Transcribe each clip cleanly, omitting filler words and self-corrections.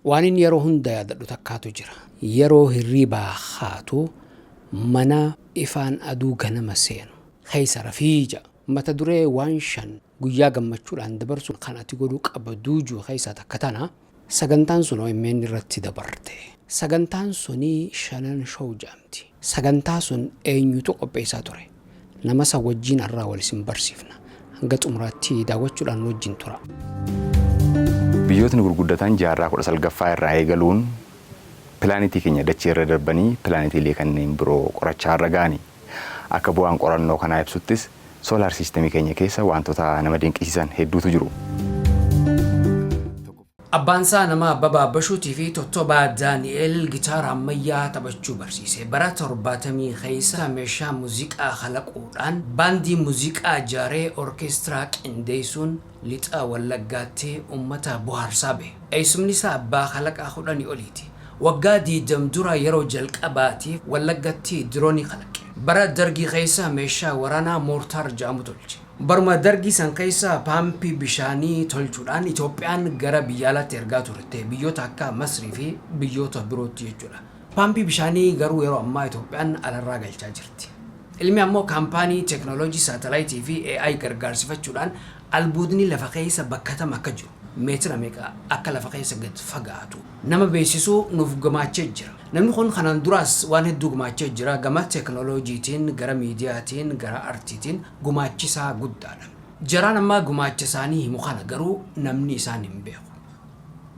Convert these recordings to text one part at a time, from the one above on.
Waan inni yeroo hunda yaadadhu takkaatu jira. Yeroo hirribaa haatu mana ifaan aduu ganama seenu keessa rafii ja'a. Mata duree waan shan guyyaa gammachuudhaan dabarsu kan ati godhuu qabdu jiru keessaa takka tana. Sagantaan sun OMN irratti dabarte. Sagantaan suni Shanan Show jedhamti. Sagantaa sun eenyutu qopheessaa ture? Nama san wajjin har'aa wal isin barsiifna. Hanga xumuraatti daawwachuudhaan wajjin tura. Biyyootni gurguddatan jaarraa 19ffaa irraa eegaluun pilaanitii keenya dachee irra darbanii pilaanitiilee kanneen biroo qorachaa irra ga'ani. Akka bu'aan qorannoo kanaa ibsuttis, solar systemii keenya keessa wantoota nama dinqisiisan hedduutu jiru. Abbaan isaa nama Abbabaa Bashuutii fi Tottobaa Daani'el gitaara ammayyaa taphachuu barsiise. Bara 70 keessa meeshaa muuziqaa kalaquudhaan baandii muuziqaa ijaaree orkeestiraa qindeessuun Lixa Wallaggaatti uummata bohaarsaa bahe. Eessumni isaa abbaa kalaqaa 10 oliiti. Waggaa 20 dura yeroo jalqabaatiif Wallaggatti diroonii kalaqe. Bara Dargii keessa meeshaa waraanaa moortaar jedhamu tolche. Baruma Dargii san keessa paampii bishaanii tolchuudhaan Itoophiyaan gara biyya alaatti ergaa turte, biyyoota akka Masrii fi biyyoota birootti jechuudha. Paampii bishaanii garuu yeroo ammaa Itoophiyaan alarraa galchaa jirti. Ilmi ammoo kaampaanii teeknooloojii saatalaayitii fi AI gargaarsifachuudhaan albuudni lafa keessa bakka tam akka jiru, meetira meeqa akka lafa keessa gad fagaatu nama beeksisuu nuuf gumaachee jira. Namni kun kanaan duraas waan hedduu gumaachee jira. Gama teeknooloojiitiin, gara miidiyaatiin, gara artiitiin gumaachisaa guddaadha. Jaraan ammaa gumaacha isaanii himu kana garuu namni isaan hin beeku.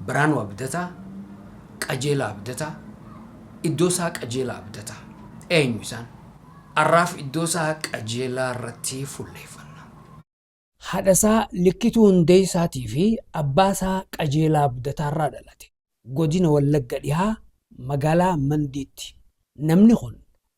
Biraanuu Abdataa, Qajeelaa Abdataa, Iddoosaa Qajeelaa Abdataa. Eenyu isaan? Har'aaf Iddoosaa Qajeelaa irratti fuulleeffanna. Haadhasaa Likkituu Hundeessaatii fi abbaasaa Qajeelaa Abdataarraa dhalate. Godina Wallagga Dhihaa, magaalaa Mandiitti. Namni kun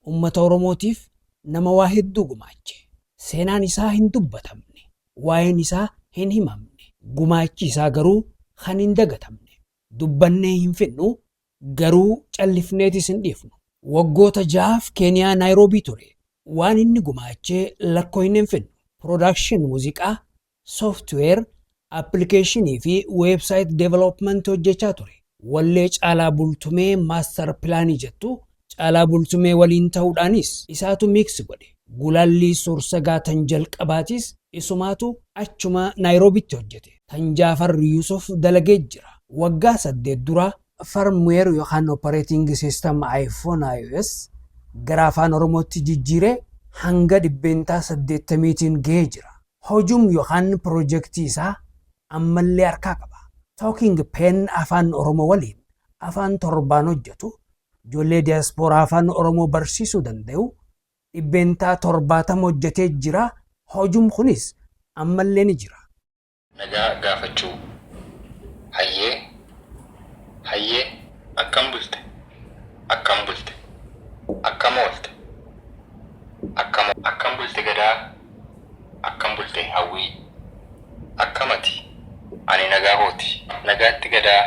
uummata Oromootiif nama waa hedduu gumaache. Seenaan isaa hin dubbatamne. Waa'een isaa hin himamne. Gumaachi isaa garuu kan hin dagatamne. Dubbannee hin fixnu, garuu callifneetis hin dhiifnu. Waggoota 6f Keeniyaa Naayiroobii ture. Waan inni gumaache lakkoofne hin fixnu. Production muuziqaa, software, applicationii fi website development hojjechaa ture. Wallee Caalaa Bultumee Master Planii jettu Caalaa Bultumee waliin ta'uudhaanis isaatu mix godhe. Gulaallii suursagaa tan jalqabaatis isumaatu achuma Naayiroobitti hojjete. Tan Jaafar Yusuf dalagee jira. Waggaa 8 dura firmware yookaan operating system iPhone iOS gara Afaan Oromootti jijjiiree hanga 80%tiin gahee jira. Hojum yookaan piroojeektii isaa ammallee harkaa qaba. Talking Pen Afaan Oromoo waliin afaan torbaan hojjetu, ijoollee diyaaspooraa Afaan Oromoo barsiisuu danda'u 70% hojjetee jira. Hojum kunis ammallee ni jira. Nagaa gaafachuu. Hayyee. Hayyee. Akkam bulte? Akkam bulte? Akkam oolte? Akkam Akkam bulte Gadaa? Akkam bulte Hawwii? Akkam ati? Ani nagaa kooti. Nagaatti Gadaa.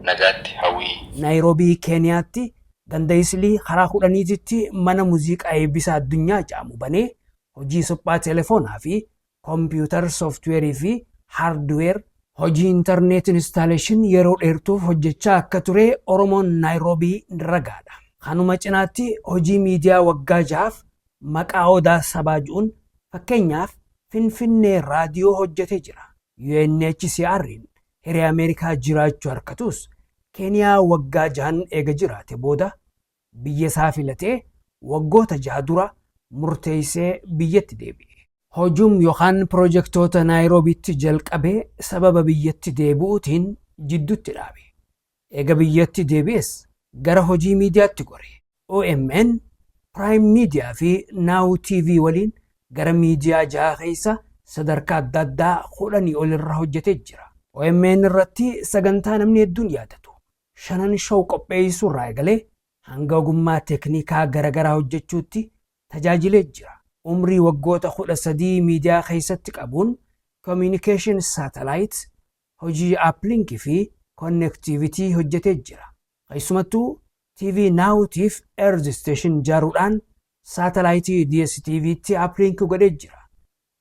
Nagaatti Hawwii. Naayiroobii Keeniyaatti, ganda Islii karaa 10titti mana muuziqaa Eebbisaa Addunyaa jedhamu banee hojii suphaa telefoonaa fi computer software fi hardware, hojii internet installation yeroo dheertuuf hojjechaa akka ture Oromoon Naayiroobii ragaadha. Kanuma cinaatti hojii miidiyaa waggaa 6f maqaa Odaa Sabaa jedhuun, fakkeenyaaf Finfinnee Raadiyoo hojjetee jira. UNHCR'n hiree Ameerikaa jiraachuu harkatus, Keeniyaa waggaa jahan eega jiraate booda biyya isaa filatee waggoota 6 dura murteessee biyyatti deebi'e. Hojum yookaan piroojeektoota Naayiroobiitti jalqabee sababa biyyatti deebi'uutiin jidduutti dhaabe. Eega biyyatti deebi'es gara hojii miidiyaatti gore. OMN, Prime Media fi Now TV waliin gara miidiyaa jaha keessa sadarkaa adda addaa 10 olirra hojjetee jira. OMN irratti sagantaa namni hedduun yaadatu Shanan Show qopheessuu irraa eegalee hanga ogummaa teeknikaa garaagaraa hojjechuutti tajaajilee jira. Umrii waggoota 13 miidiyaa keessatti qabuun communication satellite, hojii uplink fi connectivity hojjetee jira. Keessumattuu TV Nowtiif Earth Station ijaaruudhaan saatalaayitii DSTVtti uplink godhee jira.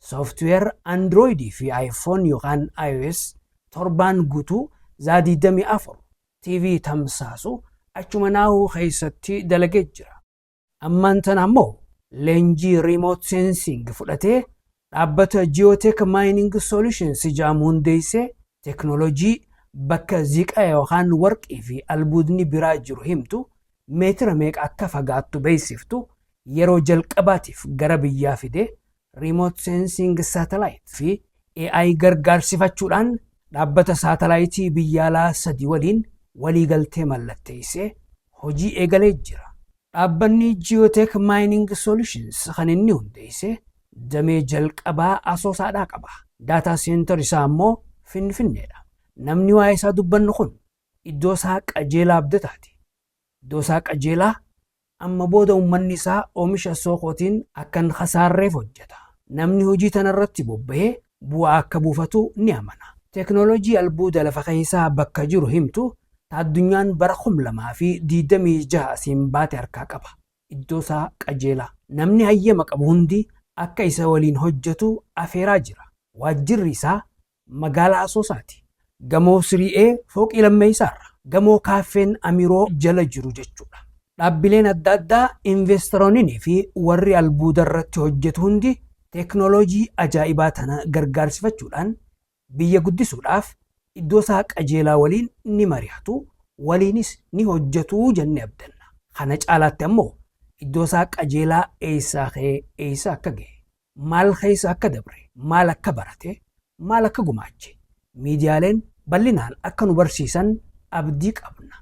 Software Android fi iPhone yookaan iOS torbaan guutuu zaa 24 TV tamsaasu achuma Naahuu keessatti dalagee jira. Ammaan tana ammoo leenjii remote sensing fudhatee dhaabbata Geotech Mining Solutions jedhamu hundeessee teeknooloojii bakka ziqa yookaan warqii fi albuudni biraa jiru himtu, meetira meeqa akka fagaattu beeksiftu yeroo jalqabaatiif gara biyyaa fidee, remote sensing satellite fi AI gargaarsifachuudhaan dhaabbata saatalaayitii biyya alaa sadi waliin waliigaltee mallatteessee hojii eegalee jira. Dhaabbanni Geotech Mining Solutions kan inni hundeesse damee jalqabaa Asoosaadhaa qaba. Data center isaa ammoo Finfinneedha. Namni waa'ee isaa dubbannu kun Iddoo isaa Qajeelaa Abdataati. Iddoo isaa Qajeelaa amma booda uummanni isaa oomisha sookootiin akka hin kasaarreef hojjeta. Namni hojii tanarratti bobba'ee bu'aa akka buufatu ni amana. Teeknooloojii albuuda lafa keessaa bakka jiru himtu ta addunyaan bara 2026 asiin baate harkaa qaba. Iddoo isaa Qajeelaa. Namni hayyama qabu hundi akka isa waliin hojjetu afeeraa jira. Waajjirri isaa magaalaa Asoosaati. Gamoo 3A fooqii lammeessaarra. Gamoo kaaffeen Amiroo jala jiru jechuudha. Dhaabbileen adda addaa, investoroonnii fi warri albuuda irratti hojjetu hundi teeknooloojii ajaa'ibaa tana gargaarsifachuudhaan biyya guddisuudhaaf Iddoo isaa Qajeelaa waliin ni mari'atu, waliinis ni hojjetu jennee abdanna. Kana caalaatti ammoo Iddoo isaa Qajeelaa eessaa ka'ee eessa akka gahe, maal keessa akka dabre, maal akka barate, maal akka gumaache miidiyaaleen bal'inaan akka nu barsiisan abdii qabna.